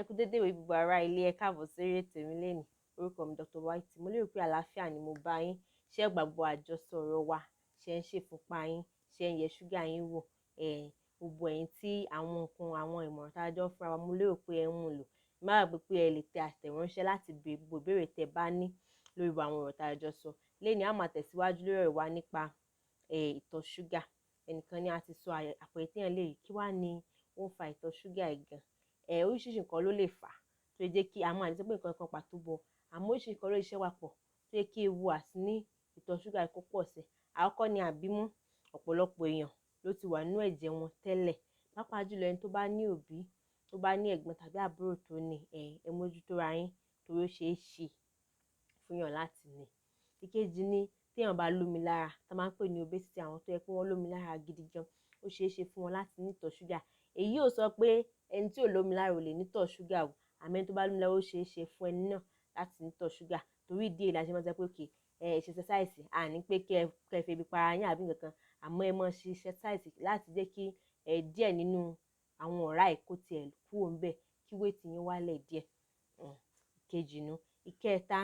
Ẹ kú dédé ìwòyí gbogbo ará ilé, ẹ káàbọ̀ sórí ètò mi lénìí. Orúkọ mi Dr. White. Mo lérò pé àlàáfíà ni mo bá yín. Ṣé ẹ gbàgbọ́ àjọsọ ọ̀rọ̀ wa? Ṣé ń ṣe ìfúnpá yín? Ṣé ń yẹ ṣúgà yín wò? Gbogbo ẹ̀yin tí àwọn nǹkan, àwọn ìmọ̀ràn tá a jọ ń fúnra wa, mo lérò pé ẹ ń mú lò. Má gbàgbé pé ẹ lè tẹ àtẹ̀ránṣẹ́ láti béèrè gbogbo ìbéèrè tẹ bá ní lórí àwọn ọ̀rọ̀ tá a jọ sọ. Lénìí, a máa tẹ̀síwájú lórí ọ̀rọ̀ wa nípa ìtọ̀ ṣúgà. Ẹnìkan ní a ti sọ àpẹẹrẹ tí èèyàn lè rí, kí wá ní ó ń fa ìtọ̀ ṣúgà yìí gan. Oríṣiríṣi nǹkan ló lè fà á tó lè jẹ́ kí a máa lè sọ pé nǹkan kan pàtó bọ̀, àmọ́ oríṣiríṣi nǹkan ló lè ṣiṣẹ́ papọ̀ tó jẹ́ kí ewu àti ní ìtọ̀ ṣúgà kó pọ̀ sí. Àkọ́kọ́ ni àbímú. Ọ̀pọ̀lọpọ̀ èèyàn ló ti wà nínú ẹ̀jẹ̀ wọn tẹ́lẹ̀. Pàápàá jùlọ ẹni tó bá ní òbí, tó bá ní ẹ̀gbọ́n tàbí àbúrò tó ní, ẹ mójútó ra yín torí ó ṣe é ṣe fún èèyàn láti ní. Ìkejì ni tí èèyàn bá lómi lára, tá máa ń pè ní obesity, àwọn tó jẹ́ pé wọ́n lómi lára gidi gan, ó ṣe é ṣe fún wọn láti ní ìtọ̀ ṣúgà. Èyí ò sọ pé ẹni tí ò lómi lára ò lè ní ìtọ̀ ṣúgà o, àmọ́ ẹni tó bá lómi lára, ó ṣe é ṣe fún ẹni náà láti ní ìtọ̀ ṣúgà. Torí ìdí èyí la ṣe máa ń sọ pé okay, ẹ ṣe exercise, a ní pé kí ẹ fi ebi para yín àbí nǹkan kan, àmọ́ ẹ máa ṣe exercise láti jẹ́ kí díẹ̀ nínú àwọn ọ̀rá yìí kó tiẹ̀ kúrò ńbẹ̀, kí weight yín wálẹ̀ díẹ̀. Ìkejì nu. Ìkẹta,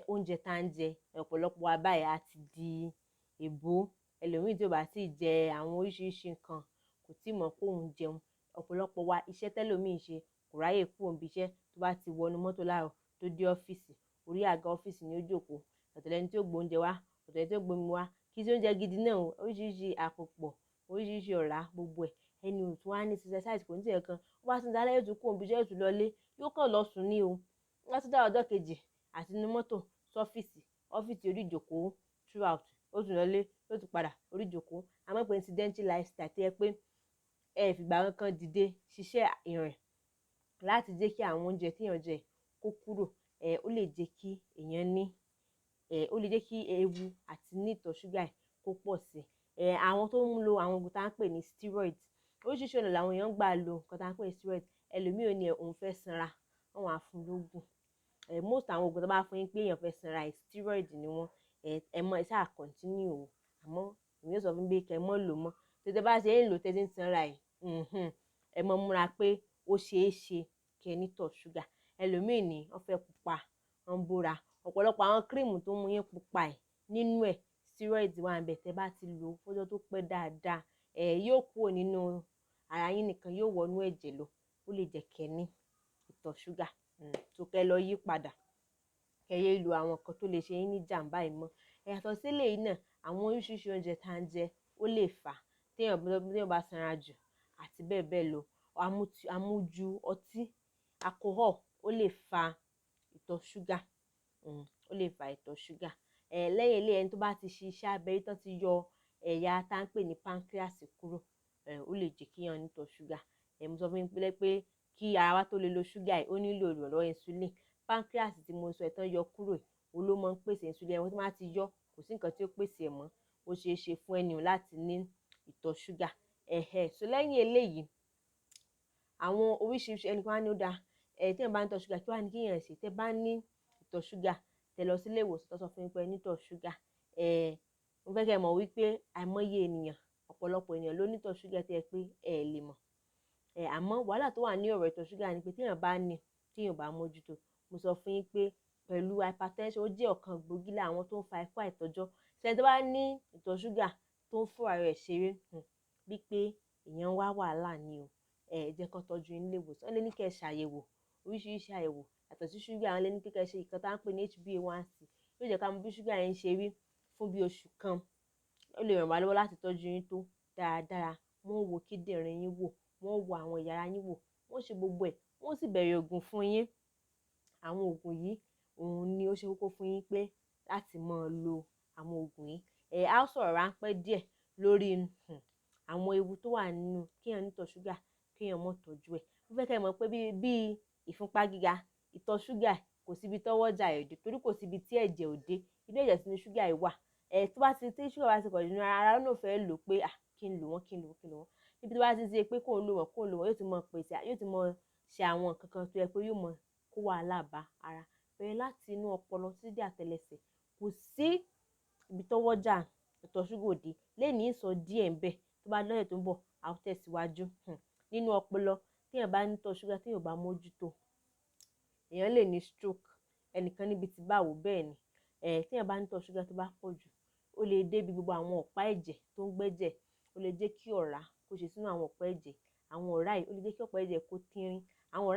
oúnjẹ tá ń jẹ. Ọ̀pọ̀lọpọ̀ wa báyìí a ti di èbó. Ẹlòmíì tí ò bá tíì jẹ àwọn oríṣiríṣi nǹkan kò tíì mọ̀ pé òun jẹun. Ọ̀pọ̀lọpọ̀ wa, iṣẹ́ tẹ́lòmíì ń ṣe, kò ráyè kúrò níbi iṣẹ́. Tó bá ti wọnú mọ́tò láàárọ̀ tó dé ọ́fíìsì, orí àga ọ́fíìsì ni ó jókòó. Ọ̀tọ̀ lẹni tí ó gbé oúnjẹ wá, ọ̀tọ̀ lẹni tí ó gbé omi wá. Kì í ṣe oúnjẹ gidi náà o, oríṣiríṣi àpòpọ̀, oríṣiríṣi ọ̀rá, gbogbo ẹ̀. Ẹni ò tún wá ní exercise, kò ní ṣe nǹkan. Ó bá tún dalẹ́, yóò tún kúrò níbi iṣẹ́, yóò tún lọlé, yóò kàn lọ sùn ní o. Ó bá tún dàárọ̀ ọjọ́ kejì, àti inú mọ́tò sí ọ́fíìsì, ọ́fíìsì orí ìjókòó throughout, ó tún lọlé, yóò tún padà orí ìjókòó. A máa ń pè ní sedentary lifestyle, tó jẹ́ pé ẹ fìgbà kankan dìde ṣiṣẹ́ ìrìn láti jẹ́ kí àwọn oúnjẹ tí èèyàn jẹ kó kúrò. Ó lè jẹ́ kí èèyàn ní, ó lè jẹ́ kí ewu àti ní ìtọ̀ ṣúgà kó pọ̀ sí. Àwọn tó ń lo àwọn òògùn tá ń pè ní steroids, oríṣiríṣi ọ̀nà làwọn èèyàn ń gbà lo nǹkan tá ń pè ní steroids. Ẹlòmíì ò ní òun fẹ́ sanra, wọ́n wá fún lóògùn. Most àwọn òògùn tó bá fún yín pé èèyàn fẹ́ sanra, steroid ni wọ́n. Ẹ mọ̀, ẹ ṣáà continue o, àmọ́ èmi yóò sọ fún yín pé kí ẹ má lò mọ́. Tí ẹ bá ṣe ń lò tẹ́ tí ń sanra yìí, ẹ mọ̀ múra pé ó ṣe é ṣe kí ẹ ní ìtọ̀ ṣúgà. Ẹlòmíì ní wọ́n fẹ́ pupa, wọ́n ń bóra. Ọ̀pọ̀lọpọ̀ àwọn cream tó ń mú yín pupa yìí, nínú ẹ̀ steroid wà níbẹ̀. Tẹ́ bá ti lò ó fọ́jọ́ tó pẹ́ dáadáa, yóò kúrò nínú ara yín nìkan, yóò wọnú ẹ̀jẹ̀ lọ, ó lè jẹ́ kí ẹ ní ìtọ̀ ṣúgà. So kẹ́ lọ yí padà, kẹ́ yé lo àwọn nǹkan tó lè ṣe yín ní jàmbá yìí mọ́. Yàtọ̀ sí eléyìí náà, àwọn oríṣiríṣi oúnjẹ tá ń jẹ, ó lè fà á tí èèyàn bá sanra jù àti bẹ́ẹ̀ bẹ́ẹ̀ lọ. Àmujù ọtí, alcohol, ó lè fa ìtọ̀ ṣúgà. Ó lè fa ìtọ̀ ṣúgà. Lẹ́yìn eléyìí, ẹni tó bá ti ṣe iṣẹ́ abẹ rí tán ti yọ ẹ̀yà tá ń pè ní pancreas kúrò, ó lè jẹ́ kí èèyàn ní ìtọ̀ ṣúgà. Mo sọ fún yín pé kí ara wa tó lè lo ṣúgà yìí, ó nílò ìrànlọ́wọ́ insulin. Pancreas tí mo sọ ẹ̀ tán yọ kúrò, òun ló máa ń pèsè insulin. Ẹni tí wọ́n bá ti yọ, kò sí nǹkan tí ó pèsè ẹ̀ mọ́. Ó ṣe é ṣe fún ẹni òun láti ní ìtọ̀ ṣúgà. So lẹ́yìn eléyìí, àwọn oríṣiríṣi ẹni kan á ní ó dáa. Tí èèyàn bá ní ìtọ̀ ṣúgà, kí wá ní kí èèyàn ṣe? Tẹ́ bá ní ìtọ̀ ṣúgà, tẹ́ lọ sí ilé ìwòsàn, tó sọ fún yín pé ẹ ní ìtọ̀ ṣúgà. Mo fẹ́ kí ẹ mọ̀ wípé àìmọye ènìyàn, ọ̀pọ̀lọpọ̀ ènìyàn ló ní ìtọ̀ ṣúgà tí ẹ pé ẹ lè mọ̀. Àmọ́ wàhálà tó wà ní ọ̀rọ̀ ìtọ̀ ṣúgà ni pé tí èèyàn bá ní, tí èèyàn ò bá mójútó, mo sọ fún yín pé pẹ̀lú hypertension, ó jẹ́ ọ̀kan gbòógì lára àwọn tó ń fa ikú àìtọ́jọ́. Ṣé ẹni tó bá ní ìtọ̀ ṣúgà tó ń fún ara rẹ̀ ṣeré, bí pé èèyàn wá wàhálà ni o. Ẹ jẹ́ kó tọ́jú yín nílé ìwòsàn. Wọ́n lè ní kí ẹ ṣàyẹ̀wò, oríṣiríṣi àyẹ̀wò yàtọ̀ sí ṣúgà. Wọ́n lè ní kí ẹ ṣe nǹkan tá ń pè ní HbA1c, yóò jẹ́ ká mọ bí ṣúgà yẹn ṣe rí fún bí oṣù kan. Ó lè ràn wá lọ́wọ́ láti tọ́jú yín tó dáradára. Wọ́n wo kíndìnrín yín wò, wọ́n wo àwọn ẹ̀yà ara yín wò, wọ́n ṣe gbogbo ẹ̀, wọ́n sì bẹ̀rẹ̀ òògùn fún yín. Àwọn òògùn yìí, òun ni ó ṣe kókó fún yín pé láti máa lo àwọn òògùn yìí. Á sọ̀rọ̀ ráńpẹ́ díẹ̀ lórí àwọn ewu tó wà nínú kí èèyàn ní ìtọ̀ ṣúgà, kí èèyàn má tọ́jú ẹ̀. Mo fẹ́ kí ẹ mọ̀ pé bí ìfúnpá gíga, ìtọ̀ ṣúgà, kò síbi tọ́wọ́jà ẹ̀ dé, torí kò síbi tí ẹ̀jẹ̀ ò dé. Inú ẹ̀jẹ̀ sì ni ṣúgà yìí wà. Tó bá ti tí ṣúgà bá ti pọ̀jù nínú ara, ara náà fẹ́ lò pé à kí n lò wọ́n, kí n lò wọ́n, kí n lò wọ́n. Níbi tó bá ti ṣe pé kó ń lò wọ́n, kó ń lò wọ́n, yóò ti mọ pèsè, yóò ti mọ ṣe àwọn nǹkan kan tó yẹ pé yóò mọ kó wàhálà bá ara. Bẹ̀rẹ̀ láti inú ọpọlọ títí dé àtẹlẹsẹ̀. Kò sí ibi tọ́wọ́jà ìtọ̀ ṣúgà ò dé. Lénìí, ń sọ díẹ̀ ńbẹ̀. Tó bá lọ́sẹ̀ tó ń bọ̀, a ó tẹ̀síwájú. Nínú ọpọlọ, tí Téèyàn bá ní ìtọ̀ ṣúgà téèyàn ò bá mójútó, èèyàn lè ní stroke. Ẹnìkan níbi tí báwo bẹ́ẹ̀ ni. Téèyàn bá ní ìtọ̀ ṣúgà tó bá pọ̀ jù, ó lè débi gbogbo àwọn ọ̀pá ẹ̀jẹ̀ tó ń gbẹ́jẹ̀, ó lè jẹ́ kí ọ̀rá kó ṣe sínú àwọn ọ̀pá ẹ̀jẹ̀. Àwọn ọ̀rá yìí ó lè jẹ́ kí ọ̀pá ẹ̀jẹ̀ kó tínrín. Àwọn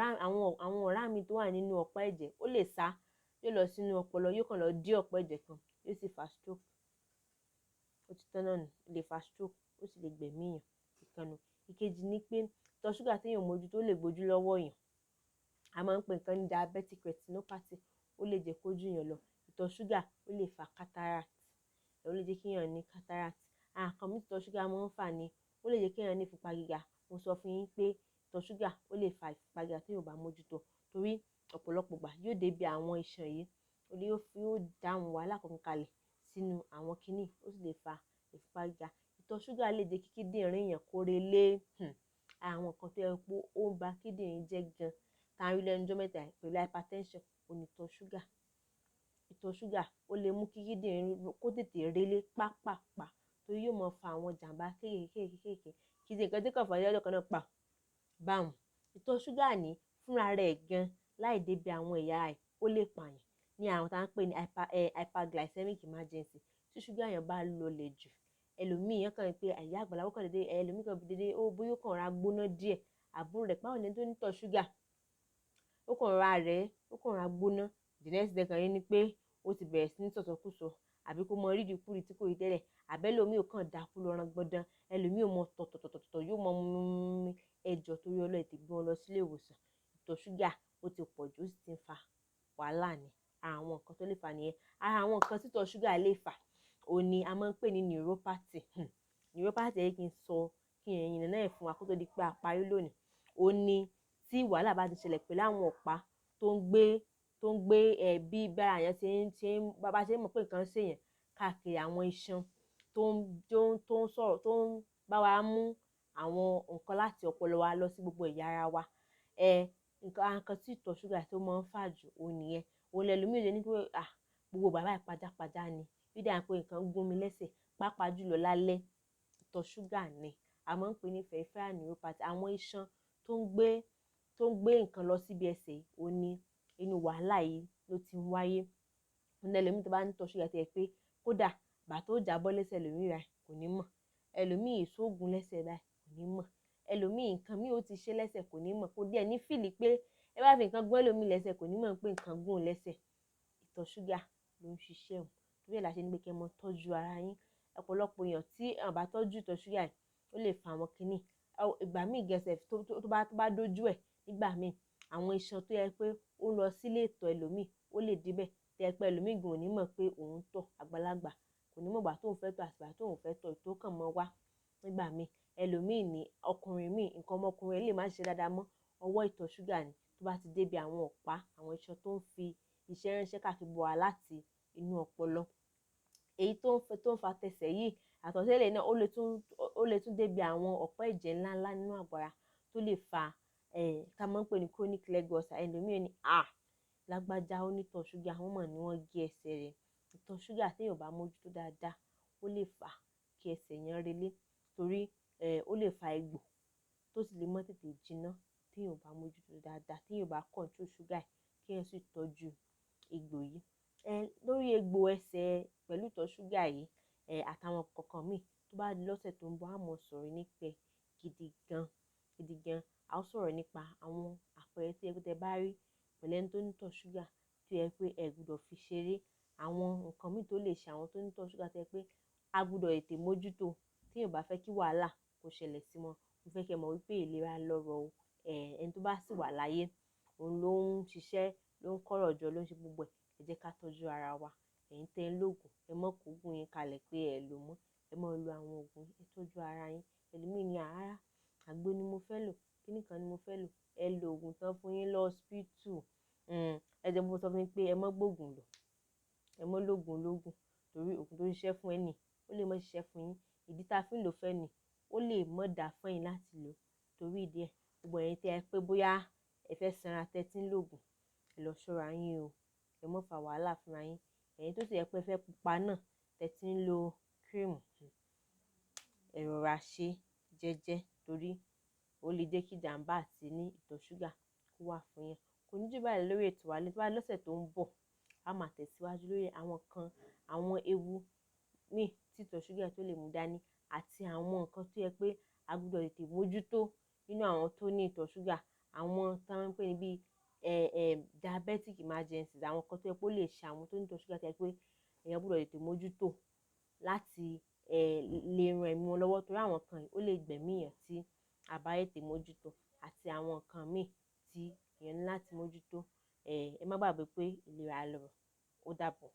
ọ̀rá mi tó wà nínú ọ̀pá ẹ̀jẹ̀ ó lè sá, yóò lọ sínú ọpọlọ, yóò kàn lọ dí ọ̀pá ẹ̀jẹ̀ kan, yóò sì fa stroke. Ó ti tán náà nù, ó lè fa stroke, ó sì lè gbẹ̀mí èèyàn. Ìkan nu. Ìkejì ni pé ìtọ̀ ṣúgà téèyàn ò mójútó ó lè gbójú lọ́wọ́ èèyàn. A máa ń pè nǹkan ní diabetic retinopathy, ó lè jẹ́ kójú èèyàn lọ. Ìtọ̀ ṣúgà ó lè fa cataract, ó lè jẹ́ kí èèyàn ní cataract. Àwọn nǹkan mìíràn tí ìtọ̀ ṣúgà máa ń fà ni ó lè jẹ́ kí èèyàn ní ìfúnpá gíga. Mo sọ fún yín pé ìtọ̀ ṣúgà ó lè fa ìfúnpá gíga téèyàn ò bá mójútó, torí ọ̀pọ̀lọpọ̀ ìgbà yóò dé bí àwọn iṣan yìí, yóò dá àwọn wàhálà kan kalẹ̀ sínú àwọn kíní, ó sì lè fa ìfúnpá gíga. Ìtọ̀ ṣúgà lè jẹ́ kí kíndìnrín èèyàn kó relé. Àwọn nǹkan tó yẹ pé ó ń ba kíndìnrín jẹ́ gan tá a rí lẹ́nu ọjọ́ mẹ́ta yìí pẹ̀lú hypertension, òun ni ìtọ̀ ṣúgà. Ìtọ̀ ṣúgà ó lè mú kí kíndìnrín kó tètè relé pápàpá, torí yóò máa fa àwọn jàǹbá kéékèèké kéékèèké. Kì í ṣe nǹkan tí kàn fà lọ́jọ́ kan náà pa báun. Ìtọ̀ ṣúgà ní fúnra rẹ̀ gan láì débi àwọn ẹ̀yà ẹ̀, ó lè pààyàn ní àwọn tá à ń pè ní hyperglycemic emergency. Tí ṣúgà yẹn bá lọlẹ̀ jù, ẹlòmíì yẹn kàn rí pé àyà àgbàlagbà kàn dédé, ẹlòmíì kàn dédé, ó bóyá ó kàn ra gbóná díẹ̀, àbúrò rẹ̀ báwo ni ẹni tó ní ìtọ̀ ṣúgà, ó kàn ra rẹ̀, ó kàn ra gbóná. The next thing kan rí ni pé ó ti bẹ̀rẹ̀ sí ní sọ̀sọkúsọ, àbí kó mọ rídìkúrì tí kò rí tẹ́lẹ̀, àbẹ́ ẹlòmíì ó kàn dákú lọ rán gbọ̀ndàn, ẹlòmíì ó mọ tọ̀tọ̀tọ̀tọ̀, yóò mọ mú ẹjọ́ torí Ọlọ́run tètè gbé wọn lọ sílé ìwòsàn. Ìtọ̀ ṣúgà ó ti pọ̀ jù, ó sì ti ń fa wàhálà ni. Àwọn nǹkan tó lè fà nìyẹn. Ara àwọn nǹkan tí ìtọ̀ ṣúgà lè fà, òun ni a máa ń pè ní neuropathy. Neuropathy yẹ kí n sọ, kí n yànnàná ẹ̀ fún wa kó tó di pé a parí lónìí. Òun ni tí wàhálà bá ti ṣẹlẹ̀ pẹ̀lú àwọn ọ̀pá tó ń gbé bí bára èèyàn ṣe ń, bá ṣe ń mọ̀ pé nǹkan ń ṣe èèyàn káàkiri àwọn iṣan tó ń sọ̀rọ̀, tó ń bá wa mú àwọn nǹkan láti ọpọlọ wa lọ sí gbogbo ẹ̀yà ara wa. Nǹkan tí ìtọ̀ ṣúgà tó máa ń fà jù, òun nìyẹn. Òun lẹlòmíì lè ní pé, gbogbo bàbá ẹ̀ pajápajá ni, bí dà pé nǹkan gún mi lẹ́sẹ̀, pàápàá jùlọ lálẹ́. Ìtọ̀ ṣúgà ni a máa ń pè ní peripheral neuropathy. Àwọn iṣan tó ń gbé nǹkan lọ síbi ẹsẹ̀, òun ni inú wàhálà yìí ló ti ń wáyé. Òun lẹlòmíì tó bá ní ìtọ̀ ṣúgà tó jẹ́ pé kódà bàtà ó jábọ́ lẹ́sẹ̀ ẹlòmíì báyìí kò ní mọ̀. Ẹlòmíì èso ògùn lẹ́sẹ̀ báyìí kò ní mọ̀. Ẹlòmíì nǹkan míì ó ti ṣe lẹ́sẹ̀ kò ní mọ̀. Kò díẹ̀ ní fìlì pé ẹ bá fi nǹkan gún ẹlòmíì lẹ́sẹ̀ kò ní mọ̀ pé nǹkan gún òun lẹ́sẹ̀. Ìtọ̀ ṣúgà ló ń ṣiṣẹ́ òun. Torí ẹ̀ la ṣe ní pé kí ẹ mọ tọ́jú ara yín. Ọ̀pọ̀lọpọ̀ èèyàn tí wọ́n bá tọ́jú ìtọ̀ ṣúgà yìí, ó lè fa àwọn kíní. Ìgbà míì gan sef tó bá dójú ẹ̀ nígbà míì, àwọn iṣan tó yẹ pé ó ń lọ sílé ìtọ̀ ẹlòmíì ó lè débẹ̀. Tó jẹ́ pé ẹlòmíì gan ò ní mọ̀ pé òun tọ̀, àgbàlagbà kò ní mọ̀ ìgbà tóun fẹ́ tọ̀ àti ìgbà tóun fẹ́ tọ̀, ìtọ̀ kàn mọ́ wá nígbà míì. Ẹlòmíì ní ọkùnrin míì, nǹkan ọmọkùnrin rẹ̀ lè má ṣe dáadáa mọ́. Ọwọ́ ìtọ̀ ṣúgà ni tó bá ti débi àwọn ọ̀pá, àwọn iṣan tó ń fi iṣẹ́ ránṣẹ́ káàkiri gbogbo wa láti inú ọpọlọ. Èyí tó ń fa tẹsẹ̀ yìí, àtọ̀sílẹ̀ náà ó lè tún débi àwọn ọ̀pá ẹ̀jẹ̀ ńláńlá nínú àgọ́ ara tó lè fa, tá a máa ń pè ní chronic leg ulcer. Ẹlòmíì ní, lágbájá ó ní ìtọ̀ ṣúgà, wọ́n mọ̀ ní wọ́n gé ẹsẹ̀ rẹ̀. Ìtọ̀ ṣúgà tí èèyàn ò bá mójútó dáadáa, ó lè fà kí ẹsẹ̀ yẹn relé, torí, ó lè fa egbò tó sì lè mọ́ tètè jiná tí èèyàn ò bá mójútó dáadáa, tí èèyàn ò bá control ṣúgà yìí, kí èèyàn sì tọ́jú egbò yìí. Lórí egbò ẹsẹ̀ pẹ̀lú ìtọ̀ ṣúgà yìí, àtàwọn nǹkan míì tó bá di lọ́sẹ̀ tó ń bọ̀, a máa sọ̀rọ̀ nípa ẹ̀ gidi gan, gidi gan. A ó sọ̀rọ̀ nípa àwọn àpẹẹrẹ tí ẹ pé tẹ bá rí pẹ̀lú ẹni tó ní ìtọ̀ ṣúgà tó yẹ pé ẹ gbọdọ̀ fi ṣeré. Àwọn nǹkan míì tó lè ṣe àwọn tó ní ìtọ̀ ṣúgà tó yẹ pé a gbọdọ̀ tètè mójútó tí èèyàn ò bá fẹ́ kí wàhálà kó ṣẹlẹ̀ sí wọn. Mo fẹ́ kí ẹ mọ̀ wípé ìlera lọ́rọ̀ o. Ẹni tó bá sì wà láyé, òun ló ń ṣiṣẹ́, ló ń kọ́rọ̀ jọ, ló ń ṣe gbogbo ẹ̀. Ẹ jẹ́ ká tọ́jú ara wa. Ẹ̀yin tẹ́ ń lògùn, ẹ má kó ògùn yín kalẹ̀ pé ẹ lò mọ́. Ẹ má lo àwọn ògùn, ẹ tọ́jú ara yín. Ẹlòmíì ní, rárá, àgbo ni mo fẹ́ lò, kíní kan ni mo fẹ́ lò. Ẹ lo ògùn tán fún yín lọ hospital. Ẹ jẹ́ mo sọ fún yín pé ẹ má gbóògùn lò. Ẹ má lògùn ológun, torí ògùn tó ń ṣiṣẹ́ fún ẹni, ó lè má ṣiṣẹ́ fún yín. Ìdí tá a fi ń lò fẹ́ ni, ó lè má dà fún ẹ̀yin láti lò. Torí ìdí ẹ, gbogbo ẹ̀yin tí ẹ pé bóyá ẹ fẹ́ sanra tẹ́ tí ń lògùn, ẹ lọ ṣọ́ra yín o. Ẹ má fa wàhálà fúnra yín. Ẹ̀yin tó sì yẹ pé ẹ fẹ́ pupa náà tẹ́ tí ń lo cream, ẹ rọra ṣe jẹ́jẹ́, torí Ó lè jẹ́ kí ìjàmbá àti ní ìtọ̀ ṣúgà kó wà fún yàn. Kò ní jù báyìí lórí ètò wa lónìí. Tó bá lọ́sẹ̀ tó ń bọ̀, a máa tẹ̀síwájú lórí àwọn kan, àwọn ewu míì tí ìtọ̀ ṣúgà tó lè mú dání àti àwọn nǹkan tó yẹ pé a gbọdọ̀ tètè mójútó nínú àwọn tó ní ìtọ̀ ṣúgà, àwọn tí wọ́n ń pè ní bíi diabetic emergencies, àwọn nǹkan tó yẹ pé ó lè ṣe àwọn tó ní ìtọ̀ ṣúgà tó yẹ pé èèyàn gbọdọ̀ tètè mójútó láti lè ran ẹ̀mí wọn lọ́wọ́, torí àwọn nǹkan yìí ó lè gbẹ̀mí èèyàn tí a bá tètè mójútó, àti àwọn nǹkan míì tí èèyàn ní láti mójútó. Ẹ má gbàgbé pé ìlera lọ́rọ̀. Ó dàbọ̀.